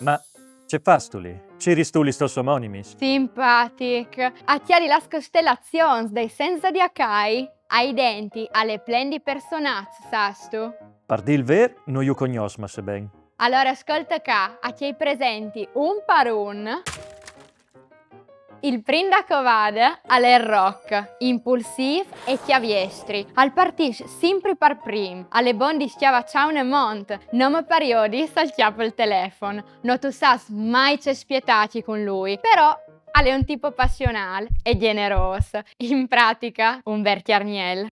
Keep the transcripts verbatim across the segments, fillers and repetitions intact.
Ma ce fâstu li? Ciristu lis tôs omonimis? Simpatic. A cjari las costelazions dai segns zodiacâi, ai denti al è plen di personaçs, sâstu? Par dî il vêr, no ju cognòs masse ben. Alore scolte ca, a cjei presenti un par un. Il prin da covade al è il Roc, impulsîf e cjaviestri. Al partìs simpri par prin, al è bon di scjavaçâ une mont, nome par jodis al cjape il telefon. No tu sâs mai ce spietâti cun lui, però al è un tipo passionâl e gjenerôs. In pratiche, un vêr cjargnel.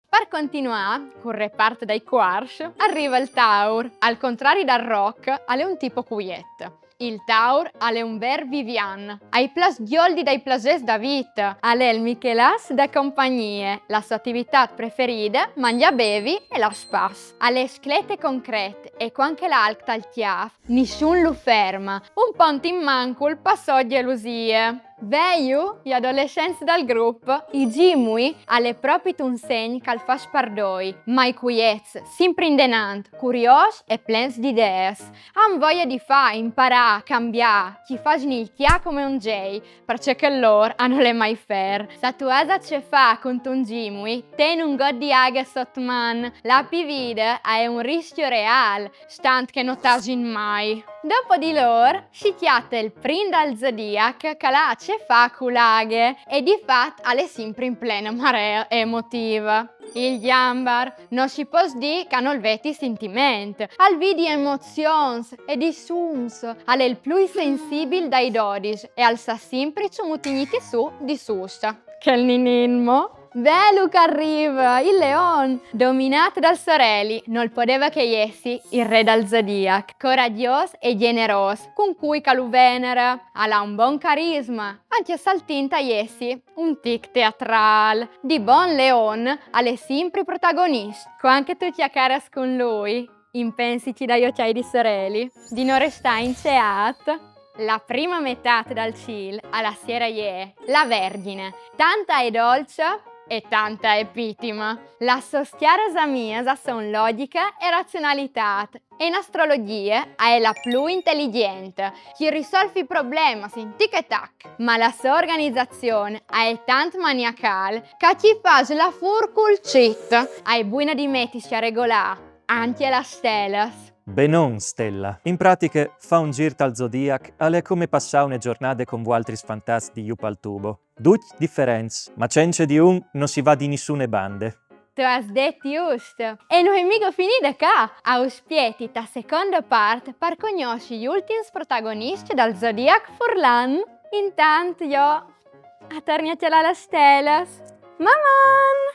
Par continuâ cul repart dai Cuars, al rive il Taur. Al contrari dal Roc, al è un tipo cuiet. Il Taur al è un vêr vivian. Ai plâs gjoldi dai plasês da vite. Al è il Michelas da compagnie. La sô ativitât preferide, mangjâ, bevi e lâ a spas. Al è sclet e concret e cuant che l'alc tal cjâf, nissun lu ferme. Un pont in mancul par sô gjelusie. Vêju, i adolescents dal grup, i Gimui, al è propit un segn che al fâs par doi, mai cuiets, simpri indenant, curiôs e plens di ideis. A àn voie di fâ, imparâ, cambiâ, ti fasin il cjâf come un zei, parcè che lôr a nol è mai fer. Se tu âs a ce fâ cuntun Gimui, ten un got di aghe sot man. La pivide e je un riscjo reâl, stant che no tasin mai. Dopo di lôr si cjate il prin dal zodiac che al à a ce fâ cu la aghe e di fat al è simpri in plene maree emotive. Il Gjambar, no si pues dî che a nol vedi sintiment. Al vidi emozions e di suns. Al è il plui sensibil dai dodis e al sa simpri cemût tignîti sù di susse. Chel ninin mo. Velu che al rive, il Leon, dominât dal soreli, nol podeve che jessi il re dal zodiac, coragjôs e gjenerôs, cun cui che lu venere. Al à un bon carisme, ancje se al tint a jessi un tic teatrâl. Di bon Leon al è simpri protagonist, cuant che tu cjacaris cun lui, impensichi dai ocjâi di soreli. Di no restâ inceât, la prime metât dal cîl a la siere e je la Vergjine, tante e dolce e tante e pitime. Las sôs cjaras amias a son logjiche e razionalitât, e in astrologjie e je la plui inteligjente, che i risolf i problemas in tic e tac, ma la sô organizazion e je tant maniacâl che ti fâs la furcul cit. E je buine di metisi a regolâ ancje las stelas. Benon, Stella. In pratiche, fâ un zîr tal zodiac al è come passâ une zornade cun vualtris fantats di Jù pal tubo. Ducj diferents, ma cence di un no si va di nissune bande. Tu âs dit just. E no je migo finide ca. A us spieti ta seconde part par cognossi i ultins protagoniscj dal zodiac furlan. Intant jo a torni a cjalâ las stelas. Maman!